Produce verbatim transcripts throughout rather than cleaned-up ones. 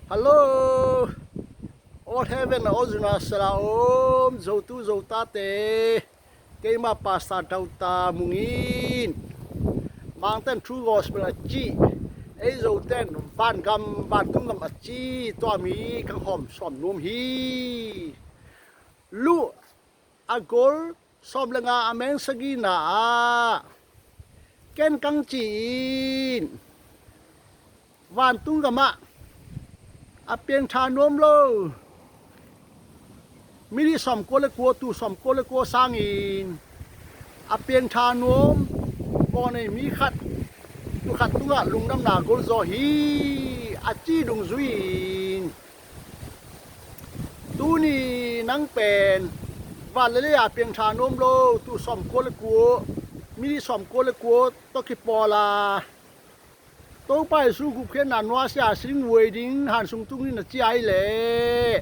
Hello. All heaven a aw zuna sela om Zotu Zotate. Keima Pastor Dauta Mungin. Mangten True Gospel a ci, ei Zoten vangam vantung gam a ci, tua mi kang hawm sawm nuam hi. Lu a gol sawm le nga a meng sagina ah ken kang ci-in vantung gamah a piangtha nuam lo mili sawm kua le kua, tu sawm kua le kua sangin a piangtha nuam pawng ei mi khat, tu khat tungah lungdamna gol zaw hi a ci dungzui-in, tuni nang pen van le lei a piangtha nuam lo, tu sawm kua le kua, mili sawm kua le kua tawh kipawl a Topa Jesu gupkhiatna nuasia sing vuai ding hansung tung in a ci ai leh,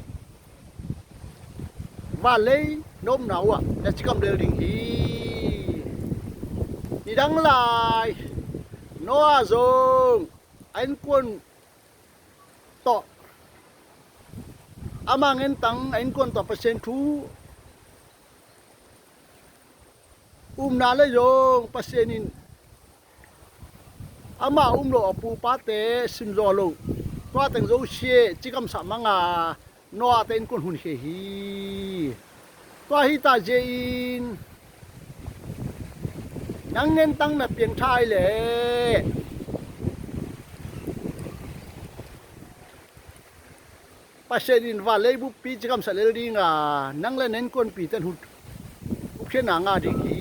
van lei na omna uh ah na cikam lel ding hi. Nidang lai Noah zong a innkuan tawh, ama ngentang a innkuan tawh Pasian thu umna le zong Pasian in ama um lo a pupate simzaw lo, tua teng zosia cikamsah manga Noah te innkuan hun khia hi. Tua hi ta zia in nang ngentang na piangtha ai leh Pasian in van lei buppi cikamsah lel dinga nang le na innkuanpite hun gupkhiatna ngah ding hi.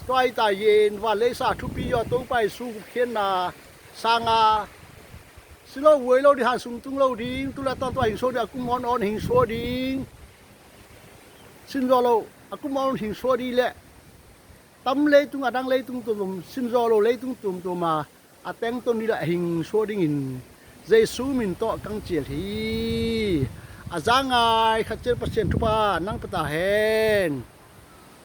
Tua hi ta zia in van lei sa thupi zaw Topa Jesu gupkhiatna sanga si lo vuai lo ding, hansung tung lo ding, tu le tawh tua hing suak ding, a kum awn awn hing suak ding, simzaw lo a kum awn hing suak ding leh tam leitung a dang leitung tuamtuam, simzaw lo leitung tuamtuam a a tengton ding le a hing suak dingin Jesu min tawh kang cial hi. A zangai khat cial Pasian thupha nang pia ta hen.